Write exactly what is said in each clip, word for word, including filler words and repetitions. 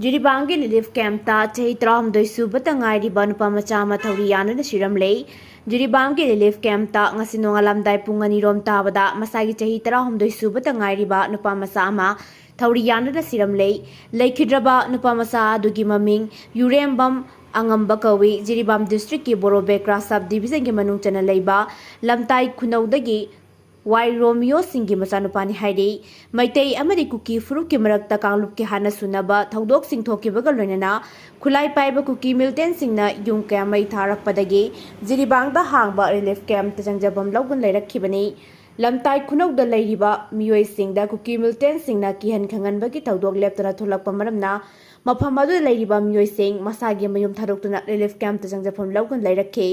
ꯖꯤꯔꯤꯕꯥꯝꯒꯤ relief ꯀꯦꯝꯞꯇ ꯆꯍꯤ ꯇꯔꯥꯍꯨꯝꯗꯣꯏ ꯁꯨꯕꯇ ꯉꯥꯏꯔꯤꯕ ꯅꯨꯄꯥ ꯃꯆꯥ ꯑꯃ ꯊꯧꯔꯤ ꯌꯥꯟꯗꯨꯅ ꯁꯤꯔꯝꯂꯦ꯫ ꯖꯤꯔꯤꯕꯥꯝꯒꯤ ꯔꯤꯂꯤꯐ ꯀꯦꯝꯞꯇ ꯉꯁꯤ ꯅꯣꯡꯉꯥꯜꯂꯝꯗꯥꯏ ꯄꯨꯡ ꯑꯅꯤꯔꯣꯝ ꯇꯥꯕꯗ ꯃꯁꯥꯒꯤ ꯆꯍꯤ ꯇꯔꯥꯍꯨꯝꯗꯣꯏ ꯁꯨꯕꯇ ꯉꯥꯏꯔꯤꯕ ꯅꯨꯄꯥ ꯃꯆꯥ ꯑꯃ ꯊꯧꯔꯤ ꯌꯥꯟꯗꯨꯅ ꯁꯤꯔꯝꯂꯦ꯫ ꯂꯩꯈꯤꯗ꯭ꯔꯕ ꯅꯨꯄꯥ ꯃꯆꯥ ꯑꯗꯨꯒꯤ ꯃꯃꯤꯡ ꯌꯨꯔꯦꯝꯕꯝ ꯑꯉꯝꯕ ꯀꯧꯏ꯫ ꯖꯤꯔꯤꯕꯥꯝ ꯗꯤꯁꯇ꯭ꯔꯤꯛꯀꯤ ꯕꯣꯔꯣꯕꯦꯀ꯭ꯔꯥ ꯁꯕ ꯗꯤꯕꯤꯖꯟꯒꯤ ꯃꯅꯨꯡ ꯆꯟꯅ ꯂꯩꯕ ꯂꯝꯇꯥꯏ ꯈꯨꯅꯧꯗꯒꯤ ꯋꯥꯏ ꯔꯣꯃꯤꯌꯣꯁꯤꯡꯒꯤ ꯃꯆꯥꯅꯨꯄꯥꯅꯤ ꯍꯥꯏꯔꯤ꯫ ꯃꯩꯇꯩ ꯑꯃꯗꯤ ꯀꯨꯀꯤ ꯐꯨꯔꯨꯞꯀꯤ ꯃꯔꯛꯇ ꯀꯥꯡꯂꯨꯞꯀꯤ ꯍꯥꯟꯅ ꯁꯨꯅꯕ ꯊꯧꯗꯣꯛꯁꯤꯡ ꯊꯣꯛꯈꯤꯕꯒ ꯂꯣꯏꯅꯅ ꯈꯨꯠꯂꯥꯏ ꯄꯥꯏꯕ ꯀꯨꯀꯤ ꯃꯤꯂꯤꯇꯦꯟꯁꯤꯡꯅ ꯌꯨꯝ ꯀꯌꯥ ꯃꯩ ꯊꯥꯔꯛꯄꯗꯒꯤ ꯖꯤꯔꯤꯕꯥꯡꯗ ꯍꯥꯡꯕ ꯔꯤꯂꯤꯐ ꯀꯦꯝꯞꯇ ꯆꯪꯖꯐꯝ ꯂꯧꯗꯨꯅ ꯂꯩꯔꯛꯈꯤꯕꯅꯤ꯫ ꯂꯝꯇꯥꯏ ꯈꯨꯅꯧꯗ ꯂꯩꯔꯤꯕ ꯃꯤꯑꯣꯏꯁꯤꯡꯗ ꯀꯨꯀꯤ ꯃꯤꯂꯤꯇꯦꯟꯁꯤꯡꯅ ꯀꯤꯍꯟ ꯈꯪꯍꯟꯕꯒꯤ ꯊꯧꯗꯣꯛ ꯂꯦꯞꯇꯅ ꯊꯣꯛꯂꯛꯄ ꯃꯔꯝꯅ ꯃꯐꯝ ꯑꯗꯨꯗ ꯂꯩꯔꯤꯕ ꯃꯤꯑꯣꯏꯁꯤꯡ ꯃꯁꯥꯒꯤ ꯃꯌꯨꯝ ꯊꯥꯗꯣꯛꯇꯨꯅ ꯔꯤꯂꯤꯐ ꯀꯦꯝꯞꯇ ꯆꯪꯖꯐꯝ ꯂꯧꯗꯨꯅ ꯂꯩꯔꯛꯈꯤ꯫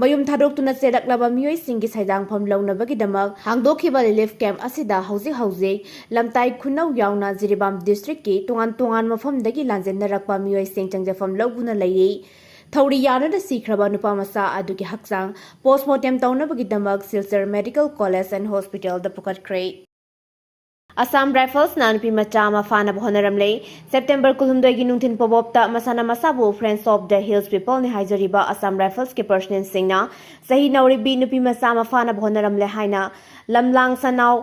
ꯃꯌꯨꯝ ꯊꯥꯗꯣꯛꯇꯨꯅ ꯆꯦꯜꯂꯛꯂꯕ ꯃꯤꯑꯣꯏꯁꯤꯡꯒꯤ ꯁꯩꯗꯥꯡꯐꯝ ꯂꯧꯅꯕꯒꯤꯗꯃꯛ ꯍꯥꯡꯗꯣꯛꯈꯤꯕ ꯔꯤꯂꯤꯐ ꯀꯦꯝꯞ ꯑꯁꯤꯗ ꯍꯧꯖꯤꯛ ꯍꯧꯖꯤꯛ ꯂꯝꯇꯥꯏ ꯈꯨꯅꯧ ꯌꯥꯎꯅ ꯖꯤꯔꯤꯕꯥꯝ ꯗꯤꯁꯇ꯭ꯔꯤꯛꯀꯤ ꯇꯣꯉꯥꯟ ꯇꯣꯉꯥꯟ ꯃꯐꯝꯗꯒꯤ ꯂꯥꯟꯖꯦꯟꯅꯔꯛꯄ ꯃꯤꯑꯣꯏꯁꯤꯡ ꯆꯪꯖꯐꯝ ꯂꯧꯗꯨꯅ ꯂꯩꯔꯤ꯫ ꯊꯧꯔꯤ ꯌꯥꯟꯗꯨꯅ ꯁꯤꯈ꯭ꯔꯕ ꯅꯨꯄꯥ ꯃꯆꯥ ꯑꯗꯨꯒꯤ ꯍꯛꯆꯥꯡ ꯄꯣꯁꯃꯣꯔꯇꯦꯝ ꯇꯧꯅꯕꯒꯤꯗꯃꯛ ꯁꯤꯜꯆꯔ ꯃꯦꯗꯤꯀꯦꯜ ꯀꯣꯂꯦꯖ ꯑꯦꯟ ꯍꯣꯁꯄꯤꯇꯥꯜꯗ ꯄꯨꯈꯠꯈ꯭ꯔꯦ꯫ ꯑꯁꯥꯝ ꯔꯥꯏꯐꯜꯁꯅ ꯅꯨꯄꯤ ꯃꯆꯥ ꯑꯃ ꯐꯥꯅꯕ ꯍꯣꯠꯅꯔꯝꯂꯦ꯫ ꯁꯦꯞꯇꯦꯝꯕꯔ ꯀꯨꯟꯍꯨꯝꯗꯣꯏꯒꯤ ꯅꯨꯡꯊꯤꯜ ꯄꯣꯕꯣꯞꯇ ꯃꯁꯥꯅ ꯃꯁꯥꯕꯨ Friends of the Hills Peopleꯅꯤ ꯍꯥꯏꯖꯔꯤꯕ Assam ꯔꯥꯏꯐꯜꯁꯀꯤ ꯄꯔꯁꯅꯦꯜꯁꯤꯡꯅ ꯆꯍꯤ ꯅꯧꯔꯤꯕꯤ ꯅꯨꯄꯤ ꯃꯆꯥ ꯑꯃ ꯐꯥꯅꯕ ꯍꯣꯠꯅꯔꯝꯂꯦ ꯍꯥꯏꯅ ꯂꯝꯂꯥꯡ ꯁꯅꯥꯎ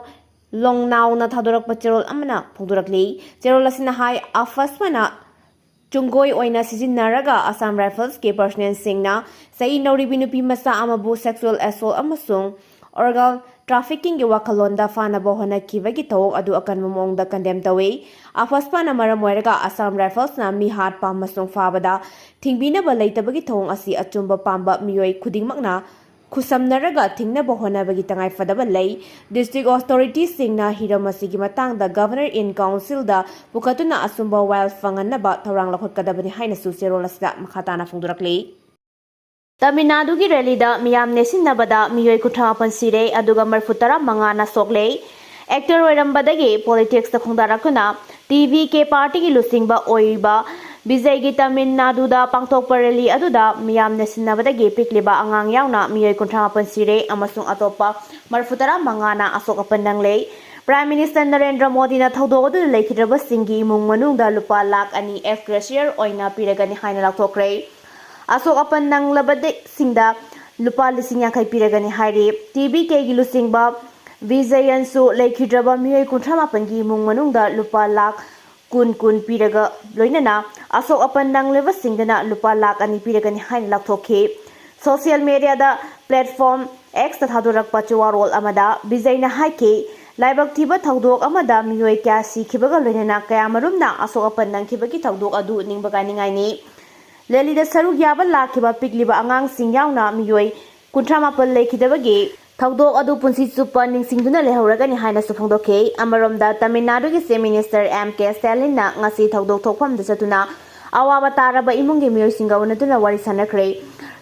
ꯂꯣꯡꯅꯥꯎꯅ ꯊꯥꯗꯣꯔꯛꯄ ꯆꯦꯔꯣꯜ ꯑꯃꯅ ꯐꯣꯡꯗꯣꯔꯛꯂꯤ꯫ ꯆꯦꯔꯣꯜ ꯑꯁꯤꯅ ꯍꯥꯏ, ꯑꯐꯁꯃꯅ ꯆꯨꯡꯒꯣꯏ ꯑꯣꯏꯅ ꯁꯤꯖꯤꯟꯅꯔꯒ ꯑꯁꯥꯝ ꯔꯥꯏꯐꯜꯁꯀꯤ ꯄꯔꯁꯅꯦꯜꯁꯤꯡꯅ ꯆꯍꯤ ꯅꯧꯔꯤꯕꯤ ꯅꯨꯄꯤ ꯃꯆꯥ ꯑꯃꯕꯨ sexual assault ꯑꯃꯁꯨꯡ organ traffickingꯒꯤ ꯋꯥꯈꯜꯂꯣꯟꯗ ꯐꯥꯅꯕ ꯍꯣꯠꯅꯈꯤꯕꯒꯤ ꯊꯧꯑꯣꯡ ꯑꯗꯨ ꯑꯀꯟꯕ ꯃꯑꯣꯡꯗ ꯀꯟꯗꯦꯝ ꯇꯧꯏ꯫ ꯑꯐꯁꯄꯥꯅ ꯃꯔꯝ ꯑꯣꯏꯔꯒ ꯑꯁꯥꯝ ꯔꯥꯏꯐꯜꯁꯅ ꯃꯤ ꯍꯥꯠꯄ ꯑꯃꯁꯨꯡ ꯐꯥꯕꯗ ꯊꯤꯡꯕꯤꯅꯕ ꯂꯩꯇꯕꯒꯤ ꯊꯧꯑꯣꯡ ꯑꯁꯤ ꯑꯆꯨꯝꯕ ꯄꯥꯝꯕ ꯃꯤꯑꯣꯏ ꯈꯨꯗꯤꯡꯃꯛꯅ ꯈꯨꯠꯁꯝꯅꯔꯒ ꯊꯤꯡꯅꯕ ꯍꯣꯠꯅꯕꯒꯤ ꯇꯉꯥꯏꯐꯗꯕ ꯂꯩ꯫ District authorityꯁꯤꯡꯅ ꯍꯤꯔꯝ ꯑꯁꯤꯒꯤ ꯃꯇꯥꯡꯗ Governor in Councilꯗ ꯄꯨꯈꯠꯇꯨꯅ ꯑꯆꯨꯝꯕ ꯋꯥꯌꯦꯜ ꯐꯪꯍꯟꯅꯕ ꯊꯧꯔꯥꯡ ꯂꯧꯈꯠꯀꯗꯕꯅꯤ ꯍꯥꯏꯅꯁꯨ ꯆꯦꯔꯣꯜ ꯑꯁꯤꯗ ꯃꯈꯥ ꯇꯥꯅ ꯐꯣꯡꯗꯣꯔꯛꯂꯤ꯫ ꯇꯥꯃꯤꯜ ꯅꯥꯗꯨꯒꯤ ꯔꯦꯂꯤꯗ ꯃꯤꯌꯥꯝ ꯅꯦꯠꯁꯤꯟꯅꯕꯗ ꯃꯤꯑꯣꯏ ꯀꯨꯟꯊ꯭ꯔꯥ ꯃꯥꯄꯟ ꯁꯤꯔꯦ, ꯑꯗꯨꯒ ꯃꯔꯤꯐꯨ ꯇꯔꯥ ꯃꯉꯥꯅ ꯁꯣꯛꯂꯦ꯫ Actor ꯑꯣꯏꯔꯝꯕꯗꯒꯤ politicsꯇ ꯈꯣꯡꯗꯥꯔꯛꯇꯨꯅ ꯇꯤ ꯚꯤ ꯀꯦ ꯄꯥꯔꯇꯤꯒꯤ ꯂꯨꯆꯤꯡꯕ ꯑꯣꯏꯔꯤꯕ ꯕꯤꯖꯩꯒꯤ ꯇꯥꯃꯤꯜ ꯅꯥꯗꯨꯗ ꯄꯥꯡꯊꯣꯛꯄ ꯔꯦꯂꯤ ꯑꯗꯨꯗ ꯃꯤꯌꯥꯝ ꯅꯦꯠꯁꯤꯟꯅꯕꯗꯒꯤ ꯄꯤꯛꯂꯤꯕ ꯑꯉꯥꯡ ꯌꯥꯎꯅ ꯃꯤꯑꯣꯏ ꯀꯨꯟꯊ꯭ꯔꯥ ꯃꯥꯄꯟ ꯁꯤꯔꯦ ꯑꯃꯁꯨꯡ ꯑꯇꯣꯞꯄ ꯃꯔꯤꯐꯨ ꯇꯔꯥ ꯃꯉꯥꯅ ꯑꯁꯣꯛ ꯑꯄꯟ ꯅꯪꯂꯦ꯫ Prime Minister ꯅꯔꯦꯟꯗ꯭ꯔ ꯃꯣꯗꯤꯅ ꯊꯧꯗꯣꯛ ꯑꯗꯨꯗ ꯂꯩꯈꯤꯗ꯭ꯔꯕꯁꯤꯡꯒꯤ ꯏꯃꯨꯡ ꯃꯅꯨꯡꯗ ꯂꯨꯄꯥ ꯂꯥꯈ ꯑꯅꯤ ꯑꯦꯐ ꯀ꯭ꯔꯦꯁꯤꯌꯔ ꯑꯣꯏꯅ ꯄꯤꯔꯒꯅꯤ ꯍꯥꯏꯅ ꯂꯥꯎꯊꯣꯛꯈ꯭ꯔꯦ꯫ ꯑꯁꯣꯛ ꯑꯄꯟ ꯅꯪꯂꯕꯁꯤꯡꯗ ꯂꯨꯄꯥ ꯂꯤꯁꯤꯡ ꯌꯥꯡꯈꯩ ꯄꯤꯔꯒꯅꯤ ꯍꯥꯏꯔꯤ꯫ ꯇꯤ ꯕꯤ ꯀꯦꯒꯤ ꯂꯨꯆꯤꯡꯕ ꯕꯤꯖꯌꯟꯁꯨ ꯂꯩꯈꯤꯗ꯭ꯔꯕ ꯃꯤꯑꯣꯏ ꯀꯨꯟꯊ꯭ꯔꯥ ꯃꯥꯄꯟꯒꯤ ꯏꯃꯨꯡ ꯃꯅꯨꯡꯗ ꯂꯨꯄꯥ ꯂꯥꯈ ꯀꯨꯟ ꯀꯨꯟ ꯄꯤꯔꯒ ꯂꯣꯏꯅꯅ ꯑꯁꯣꯛ ꯑꯄꯟ ꯅꯪꯂꯤꯕꯁꯤꯡꯗꯅ ꯂꯨꯄꯥ ꯂꯥꯈ ꯑꯅꯤ ꯄꯤꯔꯒꯅꯤ ꯍꯥꯏꯅ ꯂꯥꯎꯊꯣꯛꯈꯤ꯫ ꯁꯣꯁꯤꯌꯦꯜ ꯃꯦꯗꯤꯌꯥꯗ ꯄ꯭ꯂꯦꯠꯐꯣꯔꯝ ꯑꯦꯛꯁꯇ ꯊꯥꯗꯣꯔꯛꯄ ꯋꯥꯔꯣꯜ ꯑꯃꯗ ꯕꯤꯖꯩꯅ ꯍꯥꯏꯈꯤ, ꯂꯥꯏꯕꯛ ꯊꯤꯕ ꯊꯧꯗꯣꯛ ꯑꯃꯗ ꯃꯤꯑꯣꯏ ꯀꯌꯥ ꯁꯤꯈꯤꯕꯒ ꯂꯣꯏꯅꯅ ꯀꯌꯥꯃꯔꯨꯝꯅ ꯑꯁꯣꯛ ꯑꯄꯟ ꯅꯪꯈꯤꯕꯒꯤ ꯊꯧꯗꯣꯛ ꯑꯗꯨ ꯅꯤꯡꯕ ꯀꯥꯏꯅꯤꯡꯉꯥꯏꯅꯤ꯫ ꯔꯦꯂꯤꯗ ꯁꯔꯨꯛ ꯌꯥꯕ ꯂꯥꯛꯈꯤꯕ ꯄꯤꯛꯂꯤꯕ ꯑꯉꯥꯡꯁꯤꯡ ꯌꯥꯎꯅ ꯃꯤꯑꯣꯏ ꯀꯨꯟꯊ꯭ꯔꯥ ꯃꯥꯄꯟ ꯂꯩꯈꯤꯗꯕꯒꯤ ꯊꯧꯗꯣꯛ ꯑꯗꯨ ꯄꯨꯟꯁꯤ ꯆꯨꯞꯄ ꯅꯤꯡꯁꯤꯡꯗꯨꯅ ꯂꯩꯍꯧꯔꯒꯅꯤ ꯍꯥꯏꯅꯁꯨ ꯐꯣꯡꯗꯣꯛꯈꯤ꯫ ꯑꯃꯔꯣꯝꯗ, ꯇꯥꯃꯤꯜ ꯅꯥꯗꯨꯒꯤ ꯆꯤꯐ ꯃꯤꯅꯤꯁꯇꯔ ꯑꯦꯝ ꯀꯦ ꯁ꯭ꯇꯥꯂꯤꯟꯅ ꯉꯁꯤ ꯊꯧꯗꯣꯛ ꯊꯣꯛꯐꯝꯗ ꯆꯠꯇꯨꯅ ꯑꯋꯥꯕ ꯇꯥꯔꯕ ꯏꯃꯨꯡꯒꯤ ꯃꯤꯑꯣꯏꯁꯤꯡꯒ ꯎꯅꯗꯨꯅ ꯋꯥꯔꯤ ꯁꯥꯟꯅꯈ꯭ꯔꯦ꯫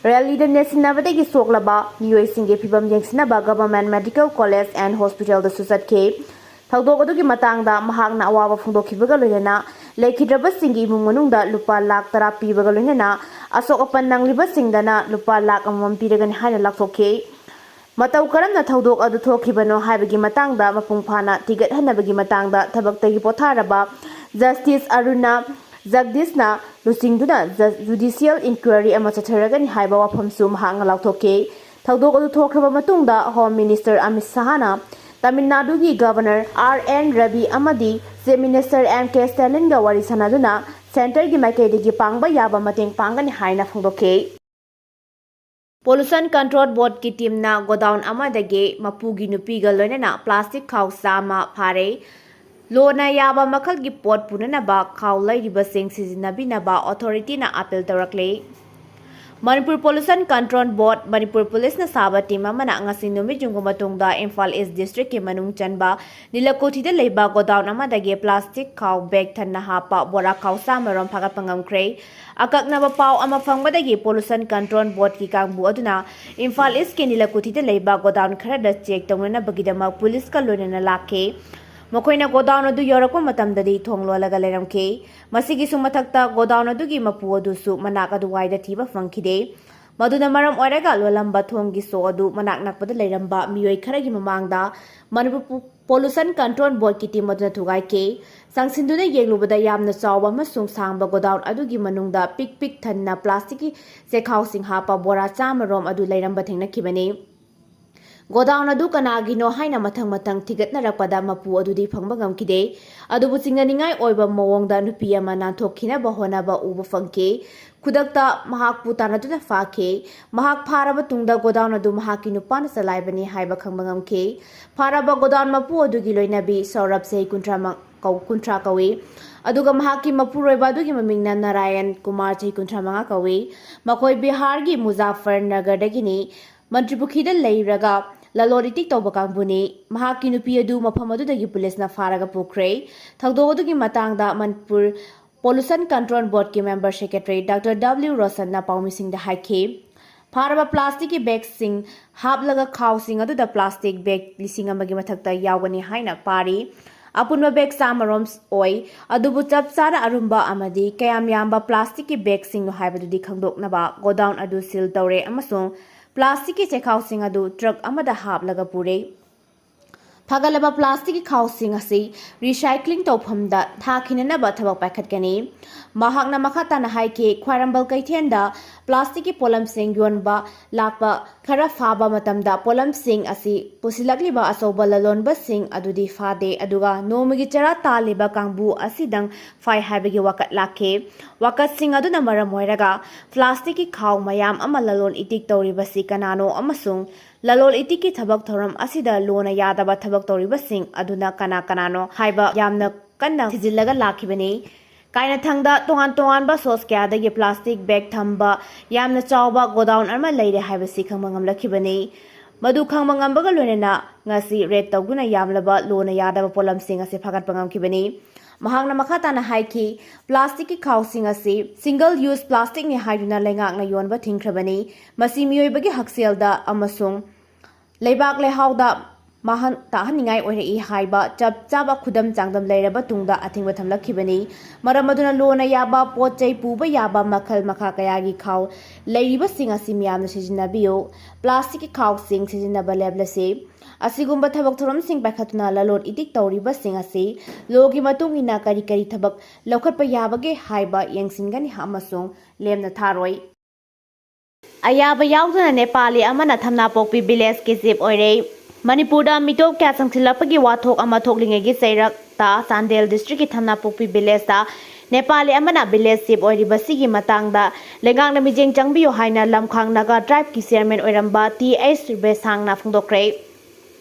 ꯔꯦꯂꯤꯗ ꯅꯦꯠꯁꯤꯟꯅꯕꯗꯒꯤ ꯁꯣꯛꯂꯕ ꯃꯤꯑꯣꯏꯁꯤꯡꯒꯤ ꯐꯤꯕꯝ ꯌꯦꯡꯁꯤꯟꯅꯕ ꯒꯚꯔꯟꯃꯦꯟꯠ ꯃꯦꯗꯤꯀꯦꯜ ꯀꯣꯂꯦꯖ ꯑꯦꯟ ꯍꯣꯁꯄꯤꯇꯥꯜꯗꯁꯨ ꯆꯠꯈꯤ꯫ ꯊꯧꯗꯣꯛ ꯑꯗꯨꯒꯤ ꯃꯇꯥꯡꯗ ꯃꯍꯥꯛꯅ ꯑꯋꯥꯕ ꯐꯣꯡꯗꯣꯛꯈꯤꯕꯒ ꯂꯣꯏꯅꯅ ꯂꯩꯈꯤꯗ꯭ꯔꯕꯁꯤꯡꯒꯤ ꯏꯃꯨꯡ ꯃꯅꯨꯡꯗ ꯂꯨꯄꯥ ꯂꯥꯈ ꯇꯔꯥ ꯄꯤꯕꯒ ꯂꯣꯏꯅꯅ ꯑꯁꯣꯛ ꯑꯄꯟ ꯅꯪꯂꯤꯕꯁꯤꯡꯗꯅ ꯂꯨꯄꯥ ꯂꯥꯈ ꯑꯃꯃꯝ ꯄꯤꯔꯒꯅꯤ ꯍꯥꯏꯅ ꯂꯥꯎꯊꯣꯛꯈꯤ꯫ ꯃꯇꯧ ꯀꯔꯝꯅ ꯊꯧꯗꯣꯛ ꯑꯗꯨ ꯊꯣꯛꯈꯤꯕꯅꯣ ꯍꯥꯏꯕꯒꯤ ꯃꯇꯥꯡꯗ ꯃꯄꯨꯡ ꯐꯥꯅ ꯊꯤꯒꯠꯍꯟꯅꯕꯒꯤ ꯃꯇꯥꯡꯗ ꯊꯕꯛꯇꯒꯤ ꯄꯣꯊꯥꯔꯕ ꯖꯁꯇꯤꯁ ꯑꯔꯨꯅꯥ ꯖꯒꯗꯤꯁꯅ ꯂꯨꯆꯤꯡꯗꯨꯅ ꯖ-, ꯖꯨꯗꯤꯁꯤꯌꯦꯜ ꯏꯟꯀ꯭ꯋꯥꯏꯔꯤ ꯑꯃ ꯆꯠꯊꯔꯒꯅꯤ ꯍꯥꯏꯕ ꯋꯥꯐꯝꯁꯨ ꯃꯍꯥꯛꯅ ꯂꯥꯎꯊꯣꯛꯈꯤ꯫ ꯊꯧꯗꯣꯛ ꯑꯗꯨ ꯊꯣꯛꯈ꯭ꯔꯕ ꯃꯇꯨꯡꯗ ꯍꯣꯝ ꯃꯤꯅꯤꯁꯇꯔ ꯑꯃꯤꯠ ꯁꯥꯍꯅ ꯇꯥꯃꯤꯜ ꯅꯥꯗꯨꯒꯤ ꯒꯚꯔꯅꯔ ꯑꯥꯔ ꯑꯦꯟ ꯔꯕꯤ ꯑꯃꯗꯤ ꯆꯤꯐ ꯃꯤꯅꯤꯁꯇꯔ ꯑꯦꯝ ꯀꯦ ꯁ꯭ꯇꯥꯂꯤꯟꯒ ꯋꯥꯔꯤ ꯁꯥꯟꯅꯗꯨꯅ ꯁꯦꯟꯇꯔꯒꯤ ꯃꯥꯏꯀꯩꯗꯒꯤ ꯄꯥꯡꯕ ꯌꯥꯕ ꯃꯇꯦꯡ ꯄꯥꯡꯒꯅꯤ ꯍꯥꯏꯅ ꯐꯣꯡꯗꯣꯛꯈꯤ꯫ ꯄꯣꯂꯨꯁꯟ ꯀꯟꯇ꯭ꯔꯣꯜ ꯕꯣꯔꯗꯀꯤ ꯇꯤꯝꯅ ꯒꯣꯗꯥꯎꯟ ꯑꯃꯗꯒꯤ ꯃꯄꯨꯒꯤ ꯅꯨꯄꯤꯒ ꯂꯣꯏꯅꯅ ꯄ꯭ꯂꯥꯁꯇꯤꯛ ꯈꯥꯎ ꯆꯥꯝꯃ ꯐꯥꯔꯦ꯫ ꯂꯣꯅ ꯌꯥꯕ ꯃꯈꯜꯒꯤ ꯄꯣꯠ ꯄꯨꯅꯅꯕ ꯈꯥꯎ ꯂꯩꯔꯤꯕꯁꯤꯡ ꯁꯤꯖꯤꯟꯅꯕꯤꯅꯕ ꯑꯣꯊꯣꯔꯤꯇꯤꯅ ꯑꯥꯄꯤꯜ ꯇꯧꯔꯛꯂꯤ꯫ ꯃꯅꯤꯄꯨꯔ ꯄꯣꯂꯨꯁꯟ ꯀꯟꯇ꯭ꯔꯣꯜ ꯕꯣꯔꯗ, ꯃꯅꯤꯄꯨꯔ ꯄꯨꯂꯤꯁꯅ ꯁꯥꯕ ꯇꯤꯝ ꯑꯃꯅ ꯉꯁꯤ ꯅꯨꯃꯤꯠ ꯌꯨꯡꯕ ꯃꯇꯨꯡꯗ ꯏꯝꯐꯥꯜ ꯏꯁ ꯗꯤꯁꯇ꯭ꯔꯤꯛꯀꯤ ꯃꯅꯨꯡ ꯆꯟꯕ ꯅꯤꯂꯀꯨꯊꯤꯗ ꯂꯩꯕ ꯒꯣꯗꯥꯎꯟ ꯑꯃꯗꯒꯤ ꯄ꯭ꯂꯥꯁꯇꯤꯛ ꯈꯥꯎ ꯕꯦꯒ ꯊꯟꯅ ꯍꯥꯞꯄ ꯕꯣꯔꯥ ꯈꯥꯎ ꯆꯥꯝꯃꯔꯣꯝ ꯐꯥꯒꯠꯄ ꯉꯝꯈ꯭ꯔꯦ꯫ ꯑꯀꯛꯅꯕ ꯄꯥꯎ ꯑꯃ ꯐꯪꯕꯗꯒꯤ ꯄꯣꯂꯨꯁꯟ ꯀꯟꯇ꯭ꯔꯣꯜ ꯕꯣꯔꯗꯀꯤ ꯀꯥꯡꯕꯨ ꯑꯗꯨꯅ ꯏꯝꯐꯥꯜ ꯏꯁꯀꯤ ꯅꯤꯂꯀꯨꯊꯤꯗ ꯂꯩꯕ ꯒꯣꯗꯥꯎꯟ ꯈꯔꯗ ꯆꯦꯛ ꯇꯧꯅꯅꯕꯒꯤꯗꯃꯛ ꯄꯨꯂꯤꯁꯀ ꯂꯣꯏꯅꯅ ꯂꯥꯛꯈꯤ꯫ ꯃꯈꯣꯏꯅ ꯒꯣꯗꯥꯎꯟ ꯑꯗꯨ ꯌꯧꯔꯛꯄ ꯃꯇꯝꯗꯗꯤ ꯊꯣꯡ ꯂꯣꯜꯂꯒ ꯂꯩꯔꯝꯈꯤ꯫ ꯃꯁꯤꯒꯤꯁꯨ ꯃꯊꯛꯇ, ꯒꯣꯗꯥꯎꯟ ꯑꯗꯨꯒꯤ ꯃꯄꯨ ꯑꯗꯨꯁꯨ ꯃꯅꯥꯛ ꯑꯗꯨꯋꯥꯏꯗ ꯊꯤꯕ ꯐꯪꯈꯤꯗꯦ꯫ ꯃꯗꯨꯅ ꯃꯔꯝ ꯑꯣꯏꯔꯒ ꯂꯣꯜꯂꯝꯕ ꯊꯣꯡꯒꯤ ꯁꯣ ꯑꯗꯨ ꯃꯅꯥꯛ ꯅꯛꯄꯗ ꯂꯩꯔꯝꯕ ꯃꯤꯑꯣꯏ ꯈꯔꯒꯤ ꯃꯃꯥꯡꯗ ꯃꯅꯤꯄꯨꯔ ꯄꯨ-, Pollution Control Boardꯀꯤ team ꯑꯗꯨꯅ ꯊꯨꯒꯥꯏꯈꯤ꯫ ꯆꯪꯁꯤꯟꯗꯨꯅ ꯌꯦꯡꯂꯨꯕꯗ ꯌꯥꯝꯅ ꯆꯥꯎꯕ ꯑꯃꯁꯨꯡ ꯁꯥꯡꯕ godown ꯑꯗꯨꯒꯤ ꯃꯅꯨꯡꯗ ꯄꯤꯛ ꯄꯤꯛ ꯊꯟꯅ plasticꯀꯤ ꯆꯦꯈꯥꯎꯁꯤꯡ ꯍꯥꯞꯄ ꯕꯣꯔꯥ ꯆꯥꯝꯃ ꯔꯣꯝ ꯑꯗꯨ ꯂꯩꯔꯝꯕ ꯊꯦꯡꯅꯈꯤꯕꯅꯤ꯫ Godown ꯑꯗꯨ ꯀꯅꯥꯒꯤꯅꯣ ꯍꯥꯏꯅ ꯃꯊꯪ ꯃꯊꯪ ꯊꯤꯒꯠꯅꯔꯛꯄꯗ ꯃꯄꯨ ꯑꯗꯨꯗꯤ ꯐꯪꯕ ꯉꯝꯈꯤꯗꯦ꯫ ꯑꯗꯨꯕꯨ ꯆꯤꯡꯅꯅꯤꯡꯉꯥꯏ ꯑꯣꯏꯕ ꯃꯑꯣꯡꯗ ꯅꯨꯄꯤ ꯑꯃ ꯅꯥꯟꯊꯣꯛꯈꯤꯅꯕ ꯍꯣꯠꯅꯕ ꯎꯕ ꯐꯪꯈꯤ꯫ ꯈꯨꯗꯛꯇ ꯃꯍꯥꯛꯄꯨ ꯇꯥꯟꯅꯗꯨꯅ ꯐꯥꯈꯤ꯫ ꯃꯍꯥꯛ ꯐꯥꯔꯕ ꯇꯨꯡꯗ godown ꯑꯗꯨ ꯃꯍꯥꯛꯀꯤ ꯅꯨꯄꯥꯅ ꯆꯂꯥꯏꯕꯅꯤ ꯍꯥꯏꯕ ꯈꯪꯕ ꯉꯝꯈꯤ꯫ ꯐꯥꯔꯕ godown ꯃꯄꯨ ꯑꯗꯨꯒꯤ ꯂꯣꯏꯅꯕꯤ ꯁꯧꯔꯚ, ꯆꯍꯤ ꯀꯨꯟꯊ꯭ꯔꯥ ꯃ-, ꯀꯧ-, ꯀꯨꯟꯊ꯭ꯔꯥ ꯀꯧꯏ꯫ ꯑꯗꯨꯒ ꯃꯍꯥꯛꯀꯤ ꯃꯄꯨꯔꯣꯏꯕ ꯑꯗꯨꯒꯤ ꯃꯃꯤꯡꯅ ꯅꯥꯔꯥꯌꯟ ꯀꯨꯃꯥꯔ, ꯆꯍꯤ ꯀꯨꯟꯊ꯭ꯔꯥ ꯃꯉꯥ ꯀꯧꯏ꯫ ꯃꯈꯣꯏ ꯕꯤꯍꯥꯔꯒꯤ ꯃꯨꯖꯥꯐꯔꯅꯒꯔꯗꯒꯤꯅꯤ꯫ ꯃꯟꯇ꯭ꯔꯤꯄꯨꯈ꯭ꯔꯤꯗ ꯂꯩꯔꯒ ꯂꯂꯣꯟ ꯏꯇꯤꯛ ꯇꯧꯕ ꯀꯥꯡꯕꯨꯅꯤ꯫ ꯃꯍꯥꯛꯀꯤ ꯅꯨꯄꯤ ꯑꯗꯨ ꯃꯐꯝ ꯑꯗꯨꯗꯒꯤ ꯄꯨꯂꯤꯁꯅ ꯐꯥꯔꯒ ꯄꯨꯈ꯭ꯔꯦ꯫ ꯊꯧꯗꯣꯛ ꯑꯗꯨꯒꯤ ꯃꯇꯥꯡꯗ Manipur Pollution Control Boardꯀꯤ member secretary Doctor W ꯔꯣꯁꯟꯅ ꯄꯥꯎꯃꯤꯁꯤꯡꯗ ꯍꯥꯏꯈꯤ꯫ ꯐꯥꯔꯕ plasticꯀꯤ bagꯁꯤꯡ ꯍꯥꯞꯂꯒ ꯈꯥꯎꯁꯤꯡ ꯑꯗꯨꯗ plastic bag ꯂꯤꯁꯤꯡ ꯑꯃꯒꯤ ꯃꯊꯛꯇ ꯌꯥꯎꯒꯅꯤ ꯍꯥꯏꯅ ꯄꯥꯔꯤ꯫ ꯑꯄꯨꯟꯕ bag ꯆꯥꯝꯃ ꯔꯣꯝ ꯑꯣꯏ, ꯑꯗꯨꯕꯨ ꯆꯞ ꯆꯥꯅ ꯑꯔꯨꯝꯕ ꯑꯃꯗꯤ ꯀꯌꯥꯝ ꯌꯥꯝꯕ plasticꯀꯤ bagꯁꯤꯡꯅꯣ ꯍꯥꯏꯕꯗꯨꯗꯤ ꯈꯪꯗꯣꯛꯅꯕ godown ꯑꯗꯨ seal ꯇꯧꯔꯦ ꯑꯃꯁꯨꯡ plasticꯀꯤ ꯆꯦꯈꯥꯎꯁꯤꯡ ꯑꯗꯨ truck ꯑꯃꯗ ꯍꯥꯞꯂꯒ ꯄꯨꯔꯦ꯫ ꯐꯒꯠꯂꯕ plasticꯀꯤ ꯈꯥꯎꯁꯤꯡ ꯑꯁꯤ recycling ꯇꯧꯐꯝꯗ ꯊꯥꯈꯤꯅꯅꯕ ꯊꯕꯛ ꯄꯥꯏꯈꯠꯀꯅꯤ꯫ ꯃꯍꯥꯛꯅ ꯃꯈꯥ ꯇꯥꯅ ꯍꯥꯏꯈꯤ, ꯈ꯭ꯋꯥꯏꯔꯝꯕꯟ ꯀꯩꯊꯦꯜꯗ plasticꯀꯤ ꯄꯣꯠꯂꯝꯁꯤꯡ ꯌꯣꯟꯕ ꯂꯥꯛꯄ ꯈꯔ ꯐꯥꯕ ꯃꯇꯝꯗ ꯄꯣꯠꯂꯝꯁꯤꯡ ꯑꯁꯤ ꯄꯨꯁꯤꯜꯂꯛꯂꯤꯕ ꯑꯆꯧꯕ ꯂꯂꯣꯟꯕꯁꯤꯡ ꯑꯗꯨꯗꯤ ꯐꯥꯗꯦ, ꯑꯗꯨꯒ ꯅꯣꯡꯃꯒꯤ ꯆꯔꯥ ꯇꯥꯜꯂꯤꯕ ꯀꯥꯡꯕꯨ ꯑꯁꯤꯗꯪ ꯐꯥꯏ ꯍꯥꯏꯕꯒꯤ ꯋꯥꯀꯠ ꯂꯥꯛꯈꯤ꯫ ꯋꯥꯀꯠꯁꯤꯡ ꯑꯗꯨꯅ ꯃꯔꯝ ꯑꯣꯏꯔꯒ plasticꯀꯤ ꯈꯥꯎ ꯃꯌꯥꯝ ꯑꯃ ꯂꯂꯣꯟ ꯏꯇꯤꯛ ꯇꯧꯔꯤꯕꯁꯤ ꯀꯅꯥꯅꯣ ꯑꯃꯁꯨꯡ ꯂꯂꯣꯟ ꯏꯇꯤꯛꯀꯤ ꯊꯕꯛ ꯊꯧꯔꯝ ꯑꯁꯤꯗ ꯂꯣꯟꯅ ꯌꯥꯗꯕ ꯊꯕꯛ ꯇꯧꯔꯤꯕꯁꯤꯡ ꯑꯗꯨꯅ ꯀꯅꯥ ꯀꯅꯥꯅꯣ ꯍꯥꯏꯕ ꯌꯥꯝꯅ ꯀꯟꯅ ꯊꯤꯖꯤꯜꯂꯒ ꯂꯥꯛꯈꯤꯕꯅꯤ꯫ ꯀꯥꯏꯅꯊꯪꯗ ꯇꯣꯉꯥꯟ ꯇꯣꯉꯥꯟꯕ source ꯀꯌꯥꯗꯒꯤ plastic bag ꯊꯝꯕ ꯌꯥꯝꯅ ꯆꯥꯎꯕ godown ꯑꯃ ꯂꯩꯔꯦ ꯍꯥꯏꯕꯁꯤ ꯈꯪꯕ ꯉꯝꯂꯛꯈꯤꯕꯅꯤ꯫ ꯃꯗꯨ ꯈꯪꯕ ꯉꯝꯕꯒ ꯂꯣꯏꯅꯅ ꯉꯁꯤ raid ꯇꯧꯗꯨꯅ ꯌꯥꯝꯂꯕ ꯂꯣꯟꯅ ꯌꯥꯗꯕ ꯄꯣꯠꯂꯝꯁꯤꯡ ꯑꯁꯤ ꯐꯥꯒꯠꯄ ꯉꯝꯈꯤꯕꯅꯤ꯫ ꯃꯍꯥꯛꯅ ꯃꯈꯥ ꯇꯥꯅ ꯍꯥꯏꯈꯤ, plasticꯀꯤ ꯈꯥꯎꯁꯤꯡ ꯑꯁꯤ single use plasticꯅꯤ ꯍꯥꯏꯗꯨꯅ ꯂꯩꯉꯥꯛꯅ ꯌꯣꯟꯕ ꯊꯤꯡꯈ꯭ꯔꯕꯅꯤ꯫ ꯃꯁꯤ ꯃꯤꯑꯣꯏꯕꯒꯤ ꯍꯛꯁꯦꯜꯗ ꯑꯃꯁꯨꯡ ꯂꯩꯕꯥꯛ ꯂꯩꯍꯥꯎꯗ ꯃꯥꯡꯍꯟ ꯇꯥꯛꯍꯟꯅꯤꯡꯉꯥꯏ ꯑꯣꯏꯔꯛꯏ ꯍꯥꯏꯕ ꯆꯞ ꯆꯥꯕ ꯈꯨꯗꯝ ꯆꯥꯡꯗꯝ ꯂꯩꯔꯕ ꯇꯨꯡꯗ ꯑꯊꯤꯡꯕ ꯊꯝꯂꯛꯈꯤꯕꯅꯤ꯫ ꯃꯔꯝ ꯑꯗꯨꯅ ꯂꯣꯟꯅ ꯌꯥꯕ ꯄꯣꯠ ꯆꯩ ꯄꯨꯕ ꯌꯥꯕ ꯃꯈꯜ ꯃꯈꯥ ꯀꯌꯥꯒꯤ ꯈꯥꯎ ꯂꯩꯔꯤꯕꯁꯤꯡ ꯑꯁꯤ ꯃꯤꯌꯥꯝꯅ ꯁꯤꯖꯤꯟꯅꯕꯤꯌꯨ꯫ Plasticꯀꯤ ꯈꯥꯎꯁꯤꯡ ꯁꯤꯖꯤꯟꯅꯕ ꯂꯦꯞꯂꯁꯤ꯫ ꯑꯁꯤꯒꯨꯝꯕ ꯊꯕꯛ ꯊꯧꯔꯝꯁꯤꯡ ꯄꯥꯏꯈꯠꯇꯨꯅ ꯂꯂꯣꯟ ꯏꯇꯤꯛ ꯇꯧꯔꯤꯕꯁꯤꯡ ꯑꯁꯤ ꯂꯣꯒꯤ ꯃꯇꯨꯡ ꯏꯟꯅ ꯀꯔꯤ ꯀꯔꯤ ꯊꯕꯛ ꯂꯧꯈꯠꯄ ꯌꯥꯕꯒꯦ ꯍꯥꯏꯕ ꯌꯦꯡꯁꯤꯟꯒꯅꯤ ꯑꯃꯁꯨꯡ ꯂꯦꯝꯅ ꯊꯥꯔꯣꯏ꯫ ꯑꯌꯥꯕ ꯌꯥꯎꯗꯅ ꯅꯦꯄꯥꯂꯤ ꯑꯃꯅ ꯊꯝꯅꯥꯄꯣꯛꯄꯤ ꯚꯤꯂꯦꯖꯀꯤ ꯆꯤꯐ ꯑꯣꯏꯔꯦ꯫ ꯃꯅꯤꯄꯨꯔꯗ ꯃꯤꯇꯣꯞ ꯀꯌꯥ ꯆꯪꯁꯤꯜꯂꯛꯄꯒꯤ ꯋꯥꯊꯣꯛ ꯑꯃ ꯊꯣꯛꯂꯤꯉꯩꯒꯤ ꯆꯩꯔꯛꯇ ꯆꯥꯟꯗꯦꯜ ꯗꯤꯁꯇ꯭ꯔꯤꯛꯀꯤ ꯊꯝꯅꯥꯄꯣꯛꯄꯤ ꯚꯤꯂꯦꯖꯇ ꯅꯦꯄꯥꯂꯤ ꯑꯃꯅ ꯚꯤꯂꯦꯖ ꯆꯤꯐ ꯑꯣꯏꯔꯤꯕꯁꯤꯒꯤ ꯃꯇꯥꯡꯗ ꯂꯩꯉꯥꯛꯅ ꯃꯤꯠꯌꯦꯡ ꯆꯪꯕꯤꯌꯨ ꯍꯥꯏꯅ ꯂꯝꯈꯥꯡ ꯅꯥꯒꯥ ꯇ꯭ꯔꯥꯏꯕꯀꯤ ꯆꯤꯌꯔꯃꯦꯟ ꯑꯣꯏꯔꯝꯕ ꯇꯤ ꯑꯩꯆ ꯔꯨꯕꯦꯁꯥꯡꯅ ꯐꯣꯡꯗꯣꯛꯈ꯭ꯔꯦ꯫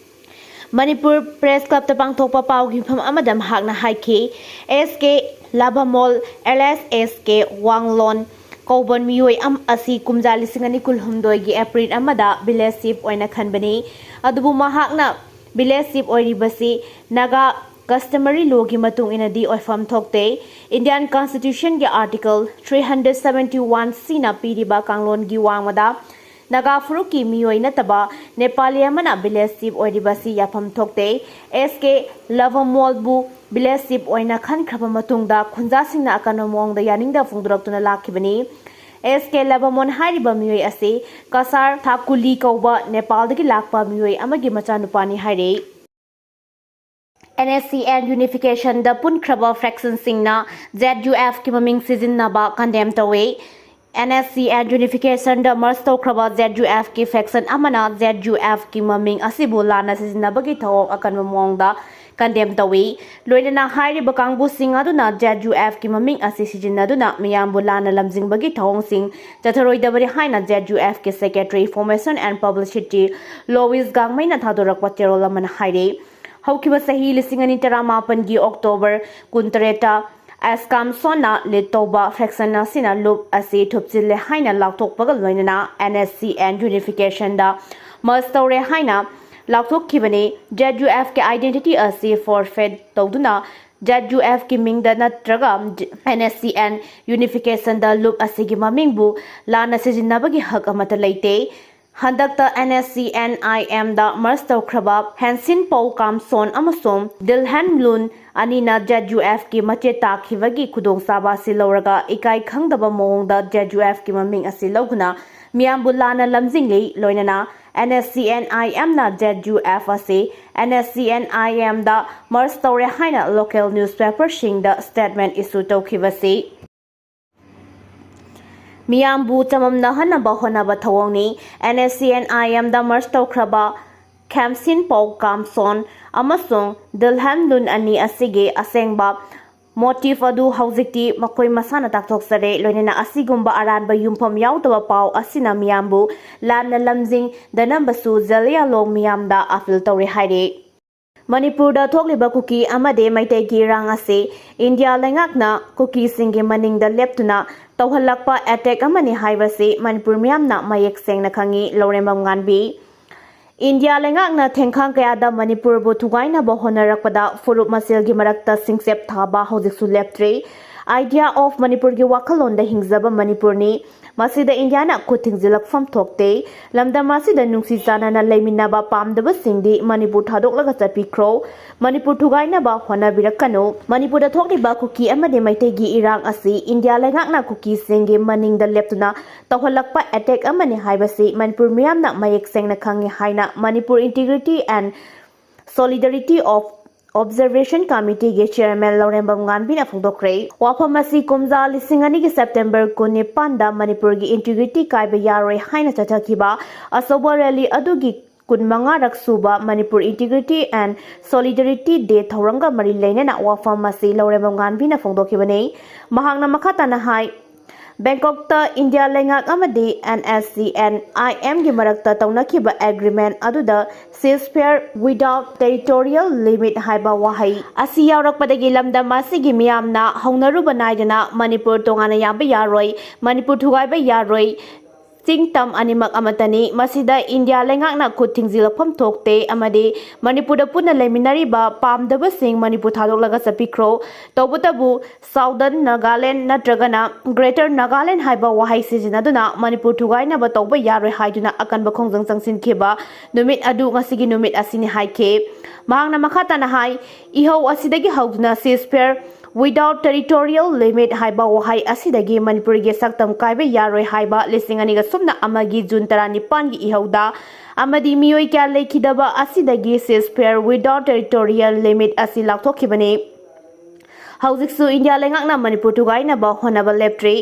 ꯃꯅꯤꯄꯨꯔ ꯄ꯭ꯔꯦꯁ ꯀ꯭ꯂꯕꯇ ꯄꯥꯡꯊꯣꯛꯄ ꯄꯥꯎꯒꯤ ꯃꯤꯐꯝ ꯑꯃꯗ ꯃꯍꯥꯛꯅ ꯍꯥꯏꯈꯤ, ꯑꯦꯁ ꯀꯦ ꯂꯥꯚꯥꯃꯣꯜ ꯑꯦꯂꯥꯏꯁ ꯑꯦꯁ ꯀꯦ ꯋꯥꯡꯂꯣꯟ ꯀꯧꯕ ꯃꯤꯑꯣꯏ ꯑꯝ-, ꯑꯁꯤ ꯀꯨꯝꯖꯥ ꯂꯤꯁꯤꯡ ꯑꯅꯤ ꯀꯨꯟꯍꯨꯝꯗꯣꯏꯒꯤ ꯑꯦꯄ꯭ꯔꯤꯜ ꯑꯃꯗ ꯚꯤꯂꯦꯖ ꯆꯤꯐ ꯑꯣꯏꯅ ꯈꯟꯕꯅꯤ꯫ ꯑꯗꯨꯕꯨ ꯃꯍꯥꯛꯅ ꯚꯤꯂꯦꯖ ꯆꯤꯐ ꯑꯣꯏꯔꯤꯕꯁꯤ ꯅꯥꯒꯥ ꯀꯁꯇꯃꯔꯤ ꯂꯣꯒꯤ ꯃꯇꯨꯡ ꯏꯟꯅꯗꯤ ꯑꯣꯏꯐꯝ ꯊꯣꯛꯇꯦ꯫ ꯏꯟꯗꯤꯌꯥꯟ ꯀꯟꯁꯇꯤꯇ꯭ꯌꯨꯁꯟꯒꯤ article three hundred seventy one ꯁꯤꯅ ꯄꯤꯔꯤꯕ ꯀꯥꯡꯂꯣꯟꯒꯤ ꯋꯥꯡꯃꯗ ꯅꯥꯒꯥ ꯐꯨꯔꯨꯞꯀꯤ ꯃꯤꯑꯣꯏ ꯅꯠꯇꯕ ꯅꯦꯄꯥꯂꯤ ꯑꯃꯅ ꯚꯤꯂꯦꯖ ꯆꯤꯐ ꯑꯣꯏꯔꯤꯕꯁꯤ ꯌꯥꯐꯝ ꯊꯣꯛꯇꯦ꯫ ꯑꯦꯁ ꯀꯦ ꯂꯚꯥꯃꯣꯜꯕꯨ ꯚꯤꯂꯦꯖ ꯆꯤꯐ ꯑꯣꯏꯅ ꯈꯟꯈ꯭ꯔꯕ ꯃꯇꯨꯡꯗ ꯈꯨꯟꯖꯥꯁꯤꯡꯅ ꯑꯀꯟꯕ ꯃꯑꯣꯡꯗ ꯌꯥꯅꯤꯡꯗꯕ ꯐꯣꯡꯗꯣꯔꯛꯇꯨꯅ ꯂꯥꯛꯈꯤꯕꯅꯤ꯫ ꯑꯦꯁ ꯀꯦ ꯂꯚꯥꯃꯣꯜ ꯍꯥꯏꯔꯤꯕ ꯃꯤꯑꯣꯏ ꯑꯁꯤ ꯀꯁꯥꯔ ꯊꯥꯀꯨꯂꯤ ꯀꯧꯕ ꯅꯦꯄꯥꯜꯗꯒꯤ ꯂꯥꯛꯄ ꯃꯤꯑꯣꯏ ꯑꯃꯒꯤ ꯃꯆꯥꯅꯨꯄꯥꯅꯤ ꯍꯥꯏꯔꯤ꯫ ꯑꯦꯟ ꯑꯦꯁ ꯁꯤ ꯑꯦꯟ ꯌꯨꯅꯤꯐꯤꯀꯦꯁꯟꯗ ꯄꯨꯟꯈ꯭ꯔꯕ ꯐ꯭ꯔꯦꯛꯁꯟꯁꯤꯡꯅ ꯖꯦꯠ ꯌꯨ ꯑꯦꯐꯀꯤ ꯃꯃꯤꯡ ꯁꯤꯖꯤꯟꯅꯕ ꯀꯟꯗꯦꯝ ꯇꯧꯏ꯫ ꯑꯦꯟ ꯑꯦꯁ ꯁꯤ ꯑꯦꯟ ꯌꯨꯅꯤꯐꯤꯀꯦꯁꯟꯗ ꯃꯔꯖ ꯇꯧꯈ꯭ꯔꯕ ꯖꯦꯠ ꯌꯨ ꯑꯦꯐꯀꯤ ꯐꯦꯛꯁꯟ ꯑꯃꯅ ꯖꯦꯠ ꯌꯨ ꯑꯦꯐꯀꯤ ꯃꯃꯤꯡ ꯑꯁꯤꯕꯨ ꯂꯥꯟꯅ ꯁꯤꯖꯤꯟꯅꯕꯒꯤ ꯊꯧꯑꯣꯡ ꯑꯀꯟꯕ ꯃꯑꯣꯡꯗ ꯀꯟꯗꯦꯝ ꯇꯧꯏ꯫ ꯂꯣꯏꯅꯅ ꯍꯥꯏꯔꯤꯕ ꯀꯥꯡꯕꯨꯁꯤꯡ ꯑꯗꯨꯅ ꯖꯦꯠ ꯌꯨ ꯑꯦꯐꯀꯤ ꯃꯃꯤꯡ ꯑꯁꯤ ꯁꯤꯖꯤꯟꯅꯗꯨꯅ ꯃꯤꯌꯥꯝꯕꯨ ꯂꯥꯟꯅ ꯂꯝꯖꯤꯡꯕꯒꯤ ꯊꯧꯑꯣꯡꯁꯤꯡ ꯆꯠꯊꯔꯣꯏꯗꯕꯅꯤ ꯍꯥꯏꯅ ꯖꯦꯠ ꯌꯨ ꯑꯦꯐꯀꯤ secretary information and publicity Lowis ꯒꯥꯡꯃꯩꯅ ꯊꯥꯗꯣꯔꯛꯄ ꯆꯦꯔꯣꯜ ꯑꯃꯅ ꯍꯥꯏꯔꯤ꯫ ꯍꯧꯈꯤꯕ ꯆꯍꯤ ꯂꯤꯁꯤꯡ ꯑꯅꯤ ꯇꯔꯥꯃꯥꯄꯟꯒꯤ ꯑꯣꯛꯇꯣꯕꯔ ꯀꯨꯟꯇꯔꯦꯠꯇ ꯑꯦꯁꯀꯥꯝꯁꯣꯟꯅ ꯂꯤꯗ ꯇꯧꯕ ꯐꯦꯛꯁꯟ ꯑꯁꯤꯅ ꯂꯨꯞ ꯑꯁꯤ ꯊꯨꯞꯆꯤꯜꯂꯦ ꯍꯥꯏꯅ ꯂꯥꯎꯊꯣꯛꯄꯒ ꯂꯣꯏꯅꯅ ꯑꯦꯟ ꯑꯦꯁ ꯁꯤ ꯑꯦꯟ ꯌꯨꯅꯤꯐꯤꯀꯦꯁꯟꯗ ꯃꯔꯖ ꯇꯧꯔꯦ ꯍꯥꯏꯅ ꯂꯥꯎꯊꯣꯛꯈꯤꯕꯅꯤ꯫ ꯖꯦꯠ ꯌꯨ ꯑꯦꯐꯀꯤ ꯑꯥꯏꯗꯦꯟꯇꯤꯇꯤ ꯑꯁꯤ ꯐꯣꯔꯐꯦꯠ ꯇꯧꯗꯨꯅ ꯖꯦꯠ ꯌꯨ ꯑꯦꯐꯀꯤ ꯃꯤꯡꯗ ꯅꯠꯇ꯭ꯔꯒ ꯑꯦꯟ ꯑꯦꯁ ꯁꯤ ꯑꯦꯟ ꯌꯨꯅꯤꯐꯤꯀꯦꯁꯟꯗ ꯂꯨꯞ ꯑꯁꯤꯒꯤ ꯃꯃꯤꯡꯕꯨ ꯂꯥꯟꯅ ꯁꯤꯖꯤꯟꯅꯕꯒꯤ ꯍꯛ ꯑꯃꯠꯇ ꯂꯩꯇꯦ꯫ ꯍꯟꯗꯛꯇ ꯑꯦꯟ ꯑꯦꯁ ꯁꯤ ꯑꯦꯟ ꯑꯥꯏ ꯑꯦꯝꯗ ꯃꯔꯖ ꯇꯧꯈ꯭ꯔꯕ ꯍꯦꯟꯁꯤꯟ ꯄꯧ ꯀꯥꯝꯁꯣꯟ ꯑꯃꯁꯨꯡ ꯗꯤꯜꯍꯦꯟ ꯂꯨꯟ ꯑꯅꯤꯅ ꯖꯦꯠ ꯌꯨ ꯑꯦꯐꯀꯤ ꯃꯆꯦꯠ ꯇꯥꯈꯤꯕꯒꯤ ꯈꯨꯗꯣꯡꯆꯥꯕ ꯑꯁꯤ ꯂꯧꯔꯒ ꯏꯀꯥꯏ ꯈꯪꯗꯕ ꯃꯑꯣꯡꯗ ꯖꯦꯠ ꯌꯨ ꯑꯦꯐꯀꯤ ꯃꯃꯤꯡ ꯑꯁꯤ ꯂꯧꯗꯨꯅ ꯃꯤꯌꯥꯝꯕꯨ ꯂꯥꯟꯅ ꯂꯝꯖꯤꯡꯂꯤ꯫ ꯂꯣꯏꯅꯅ NSCN-IM-ꯅ ZUF ꯑꯁꯤ NSCN-IM-ꯗ merge ꯇꯧꯔꯦ ꯍꯥꯏꯅ local newspaper-ꯁꯤꯡꯗ statement issue ꯇꯧꯈꯤꯕꯁꯤ꯫ ꯃꯤꯌꯥꯝꯕꯨ ꯆꯃꯝꯅꯍꯟꯅꯕ ꯍꯣꯠꯅꯕ ꯊꯧꯑꯣꯡꯅꯤ꯫ NSCN-IM-ꯗ merge ꯇꯧꯈ꯭ꯔꯕ ꯈꯦꯝꯁꯤꯟ ꯄꯥꯎ ꯀꯥꯝꯁꯣꯟ ꯑꯃꯁꯨꯡ ꯗꯤꯜꯍꯟ ꯂꯨꯟ ꯑꯅꯤ ꯑꯁꯤꯒꯤ ꯑꯁꯦꯡꯕ motive ꯑꯗꯨ ꯍꯧꯖꯤꯛꯇꯤ ꯃꯈꯣꯏ ꯃꯁꯥꯅ ꯇꯥꯛꯊꯣꯛꯆꯔꯦ꯫ ꯂꯣꯏꯅꯅ ꯑꯁꯤꯒꯨꯝꯕ ꯑꯔꯥꯟꯕ ꯌꯨꯝꯐꯝ ꯌꯥꯎꯗꯕ ꯄꯥꯎ ꯑꯁꯤꯅ ꯃꯤꯌꯥꯝꯕꯨ ꯂꯥꯟꯅ ꯂꯝꯖꯤꯡꯗꯅꯕꯁꯨ ꯖꯂꯤꯌꯥꯡꯂꯣꯡ ꯃꯤꯌꯥꯝꯗ appeal ꯇꯧꯔꯦ ꯍꯥꯏꯔꯤ꯫ ꯃꯅꯤꯄꯨꯔꯗ ꯊꯣꯛꯂꯤꯕ ꯀꯨꯀꯤ ꯑꯃꯗꯤ ꯃꯩꯇꯩꯒꯤ ꯏꯔꯥꯡ ꯑꯁꯤ ꯏꯟꯗꯤꯌꯥ ꯂꯩꯉꯥꯛꯅ ꯀꯨꯀꯤꯁꯤꯡꯒꯤ ꯃꯅꯤꯡꯗ ꯂꯦꯞꯇꯨꯅ ꯇꯧꯍꯜꯂꯛꯄ attack ꯑꯃꯅꯤ ꯍꯥꯏꯕꯁꯤ ꯃꯅꯤꯄꯨꯔ ꯃꯤꯌꯥꯝꯅ ꯃꯌꯦꯛ ꯁꯦꯡꯅ ꯈꯪꯏ꯫ ꯂꯧꯔꯦꯝꯕꯝ ꯉꯥꯟꯕꯤ꯫ ꯏꯟꯗꯤꯌꯥ ꯂꯩꯉꯥꯛꯅ ꯊꯦꯡꯈꯥꯡ ꯀꯌꯥꯗ ꯃꯅꯤꯄꯨꯔꯕꯨ ꯊꯨꯒꯥꯏꯅꯕ ꯍꯣꯠꯅꯔꯛꯄꯗ ꯐꯨꯔꯨꯞ ꯃꯁꯦꯜꯒꯤ ꯃꯔꯛꯇ ꯁꯤꯡꯆꯦꯞ ꯊꯥꯕ ꯍꯧꯖꯤꯛꯁꯨ ꯂꯦꯞꯇ꯭ꯔꯤ꯫ Idea of ꯃꯅꯤꯄꯨꯔꯒꯤ ꯋꯥꯈꯜꯂꯣꯟꯗ ꯍꯤꯡꯖꯕ ꯃꯅꯤꯄꯨꯔꯅꯤ꯫ ꯃꯁꯤꯗ ꯏꯟꯗꯤꯌꯥꯅ ꯈꯨꯠ ꯊꯤꯡꯖꯤꯜꯂꯛꯐꯝ ꯊꯣꯛꯇꯦ꯫ ꯂꯝꯗꯝ ꯑꯁꯤꯗ ꯅꯨꯡꯁꯤ ꯆꯥꯟꯅꯅ ꯂꯩꯃꯤꯟꯅꯕ ꯄꯥꯝꯗꯕꯁꯤꯡꯗꯤ ꯃꯅꯤꯄꯨꯔ ꯊꯥꯗꯣꯛꯂꯒ ꯆꯠꯄꯤꯈ꯭ꯔꯣ꯫ ꯃꯅꯤꯄꯨꯔ ꯊꯨꯒꯥꯏꯅꯕ ꯍꯣꯠꯅꯕꯤꯔꯛꯀꯅꯨ꯫ ꯃꯅꯤꯄꯨꯔꯗ ꯊꯣꯛꯂꯤꯕ ꯀꯨꯀꯤ ꯑꯃꯗꯤ ꯃꯩꯇꯩꯒꯤ ꯏꯔꯥꯡ ꯑꯁꯤ ꯏꯟꯗꯤꯌꯥ ꯂꯩꯉꯥꯛꯅ ꯀꯨꯀꯤꯁꯤꯡꯒꯤ ꯃꯅꯤꯡꯗ ꯂꯦꯞꯇꯨꯅ ꯇꯧꯍꯜꯂꯛꯄ attack ꯑꯃꯅꯤ ꯍꯥꯏꯕꯁꯤ ꯃꯅꯤꯄꯨꯔ ꯃꯤꯌꯥꯝꯅ ꯃꯌꯦꯛ ꯁꯦꯡꯅ ꯈꯪꯏ ꯍꯥꯏꯅ Manipur Integrity and Solidarity of Observation Committee-ꯒꯤ chairman ꯂꯧꯔꯦꯝꯕꯝ ꯉꯥꯟꯕꯤꯅ ꯐꯣꯡꯗꯣꯛꯈ꯭ꯔꯦ꯫ ꯋꯥꯐꯝ ꯑꯁꯤ ꯀꯨꯝꯖꯥ ꯂꯤꯁꯤꯡ ꯑꯅꯤꯒꯤ September ꯀꯨꯟꯅꯤꯄꯥꯟꯗ ꯃꯅꯤꯄꯨꯔꯒꯤ integrity ꯀꯥꯏꯕ ꯌꯥꯔꯣꯏ ꯍꯥꯏꯅ ꯆꯠꯊꯈꯤꯕ ꯑꯆꯧꯕ rally ꯑꯗꯨꯒꯤ ꯀꯨꯟꯃꯉꯥꯔꯛ ꯁꯨꯕ Manipur Integrity and Solidarity Day ꯊꯧꯔꯝꯒ ꯃꯔꯤ ꯂꯩꯅꯅ ꯋꯥꯐꯝ ꯑꯁꯤ ꯂꯧꯔꯦꯝꯕꯝ ꯉꯥꯟꯕꯤꯅ ꯐꯣꯡꯗꯣꯛꯈꯤꯕꯅꯤ꯫ ꯃꯍꯥꯛꯅ ꯃꯈꯥ ꯇꯥꯅ ꯍꯥꯏ, ꯕꯦꯡꯀꯣꯛꯇ ꯏꯟꯗꯤꯌꯥ ꯂꯩꯉꯥꯛ ꯑꯃꯗꯤ NSCN-IM-ꯒꯤ ꯃꯔꯛꯇ ꯇꯧꯅꯈꯤꯕ agreement ꯑꯗꯨꯗ ceasefire without territorial limit ꯍꯥꯏꯕ ꯋꯥꯍꯩ ꯑꯁꯤ ꯌꯥꯎꯔꯛꯄꯗꯒꯤ ꯂꯝꯗꯝ ꯑꯁꯤꯒꯤ ꯃꯤꯌꯥꯝꯅ ꯍꯧꯅꯔꯨꯕ ꯅꯥꯏꯗꯅ ꯃꯅꯤꯄꯨꯔ ꯇꯣꯉꯥꯟꯅ ꯌꯥꯕ ꯌꯥꯔꯣꯏ, ꯃꯅꯤꯄꯨꯔ ꯊꯨꯒꯥꯏꯕ ꯌꯥꯔꯣꯏ, ꯆꯤꯡ ꯇꯝ ꯑꯅꯤꯃꯛ ꯑꯃꯠꯇꯅꯤ꯫ ꯃꯁꯤꯗ ꯏꯟꯗꯤꯌꯥ ꯂꯩꯉꯥꯛꯅ ꯈꯨꯠ ꯊꯤꯡꯖꯤꯜꯂꯛꯐꯝ ꯊꯣꯛꯇꯦ ꯑꯃꯗꯤ ꯃꯅꯤꯄꯨꯔꯗ ꯄꯨꯟꯅ ꯂꯩꯃꯤꯟꯅꯔꯤꯕ ꯄꯥꯝꯗꯕꯁꯤꯡ ꯃꯅꯤꯄꯨꯔ ꯊꯥꯗꯣꯛꯂꯒ ꯆꯠꯄꯤꯈ꯭ꯔꯣ꯫ ꯇꯧꯕꯇꯕꯨ Southern Nagaland ꯅꯠꯇ꯭ꯔꯒꯅ Greater Nagaland ꯍꯥꯏꯕ ꯋꯥꯍꯩ ꯁꯤꯖꯤꯟꯅꯗꯨꯅ ꯃꯅꯤꯄꯨꯔ ꯊꯨꯒꯥꯏꯅꯕ ꯇꯧꯕ ꯌꯥꯔꯣꯏ ꯍꯥꯏꯗꯨꯅ ꯑꯀꯟꯕ ꯈꯣꯡꯖꯪ ꯆꯪꯁꯤꯟꯈꯤꯕ ꯅꯨꯃꯤꯠ ꯑꯗꯨ ꯉꯁꯤꯒꯤ ꯅꯨꯃꯤꯠ ꯑꯁꯤꯅꯤ ꯍꯥꯏꯈꯤ꯫ ꯃꯍꯥꯛꯅ ꯃꯈꯥ ꯇꯥꯅ ꯍꯥꯏ, ꯏꯍꯧ ꯑꯁꯤꯗꯒꯤ ꯍꯧꯗꯨꯅ ceasefire Without territorial limit ꯍꯥꯏꯕ ꯋꯥꯍꯩ ꯑꯁꯤꯗꯒꯤ ꯃꯅꯤꯄꯨꯔꯒꯤ ꯁꯛꯇꯝ ꯀꯥꯏꯕ ꯌꯥꯔꯣꯏ ꯍꯥꯏꯕ ꯂꯤꯁꯤꯡ ꯑꯅꯤꯒ ꯁꯨꯞꯅ ꯑꯃꯒꯤ ꯖꯨꯟ ꯇꯔꯥꯅꯤꯄꯥꯟꯒꯤ ꯏꯍꯧꯗ ꯑꯃꯗꯤ ꯃꯤꯑꯣꯏ ꯀꯌꯥ ꯂꯩꯈꯤꯗꯕ ꯑꯁꯤꯗꯒꯤ ceasefire without territorial limit ꯑꯁꯤ ꯂꯥꯎꯊꯣꯛꯈꯤꯕꯅꯤ꯫ ꯍꯧꯖꯤꯛꯁꯨ ꯏꯟꯗꯤꯌꯥ ꯂꯩꯉꯥꯛꯅ ꯃꯅꯤꯄꯨꯔ ꯊꯨꯒꯥꯏꯅꯕ ꯍꯣꯠꯅꯕ ꯂꯦꯞꯇ꯭ꯔꯤ꯫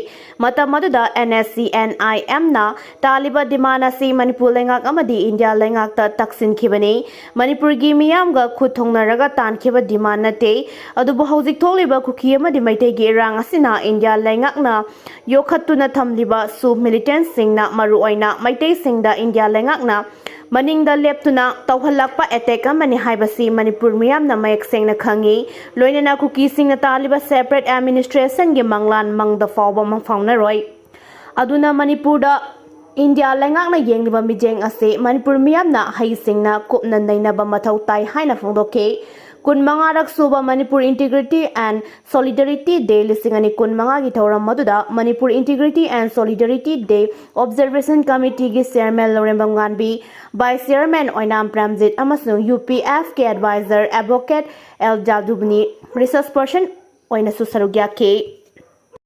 ꯃꯇꯝ ꯑꯗꯨꯗ NSCN-IMꯅ ꯇꯥꯜꯂꯤꯕ demand ꯑꯁꯤ ꯃꯅꯤꯄꯨꯔ ꯂꯩꯉꯥꯛ ꯑꯃꯗꯤ ꯏꯟꯗꯤꯌꯥ ꯂꯩꯉꯥꯛꯇ ꯇꯛꯁꯤꯟꯈꯤꯕꯅꯤ꯫ ꯃꯅꯤꯄꯨꯔꯒꯤ ꯃꯤꯌꯥꯝꯒ ꯈꯨꯠ ꯊꯣꯡꯅꯔꯒ ꯇꯥꯟꯈꯤꯕ demand ꯅꯠꯇꯦ꯫ ꯑꯗꯨꯕꯨ ꯍꯧꯖꯤꯛ ꯊꯣꯛꯂꯤꯕ ꯀꯨꯀꯤ ꯑꯃꯗꯤ ꯃꯩꯇꯩꯒꯤ ꯏꯔꯥꯡ ꯑꯁꯤꯅ ꯏꯟꯗꯤꯌꯥ ꯂꯩꯉꯥꯛꯅ ꯌꯣꯛꯈꯠꯇꯨꯅ ꯊꯝꯂꯤꯕ ꯁꯨ militantꯁꯤꯡꯅ ꯃꯔꯨꯑꯣꯏꯅ ꯃꯩꯇꯩꯁꯤꯡꯗ ꯏꯟꯗꯤꯌꯥ ꯂꯩꯉꯥꯛꯅ ꯃꯅꯤꯡꯗ ꯂꯦꯞꯇꯨꯅ ꯇꯧꯍꯜꯂꯛꯄ attack ꯑꯃꯅꯤ ꯍꯥꯏꯕꯁꯤ ꯃꯅꯤꯄꯨꯔ ꯃꯤꯌꯥꯝꯅ ꯃꯌꯦꯛ ꯁꯦꯡꯅ ꯈꯪꯏ꯫ ꯂꯣꯏꯅꯅ ꯀꯨꯀꯤꯁꯤꯡꯅ ꯇꯥꯜꯂꯤꯕ separate administrationꯒꯤ ꯃꯪꯂꯥꯟ ꯃꯪꯗ ꯐꯥꯎꯕ ꯃꯪꯐꯥꯎꯅꯔꯣꯏ꯫ ꯑꯗꯨꯅ ꯃꯅꯤꯄꯨꯔꯗ ꯏꯟꯗꯤꯌꯥ ꯂꯩꯉꯥꯛꯅ ꯌꯦꯡꯂꯤꯕ ꯃꯤꯠꯌꯦꯡ ꯑꯁꯤ ꯃꯅꯤꯄꯨꯔ ꯃꯤꯌꯥꯝꯅ ꯍꯩꯁꯤꯡꯅ ꯀꯨꯞꯅ ꯅꯩꯅꯕ ꯃꯊꯧ ꯇꯥꯏ ꯍꯥꯏꯅ ꯐꯣꯡꯗꯣꯛꯈꯤ꯫ ꯀꯨꯟꯃꯉꯥꯔꯛ ꯁꯨꯕ Manipur Integrity and Solidarity Day ꯂꯤꯁꯤꯡ ꯑꯅꯤ ꯀꯨꯟꯃꯉꯥꯒꯤ ꯊꯧꯔꯝ ꯑꯗꯨꯗ Manipur Integrity and Solidarity Day Observation Committeeꯒꯤ chairman Laurembam ꯉꯥꯟꯕꯤ, vice chairman ꯑꯣꯏꯅꯥꯝ ꯄ꯭ꯔꯦꯝꯖꯤꯠ ꯑꯃꯁꯨꯡ UPFꯀꯤ advisor advocate L ꯖꯥꯗꯨꯕꯅꯤ resource person ꯑꯣꯏꯅꯁꯨ ꯁꯔꯨꯛ ꯌꯥꯈꯤ꯫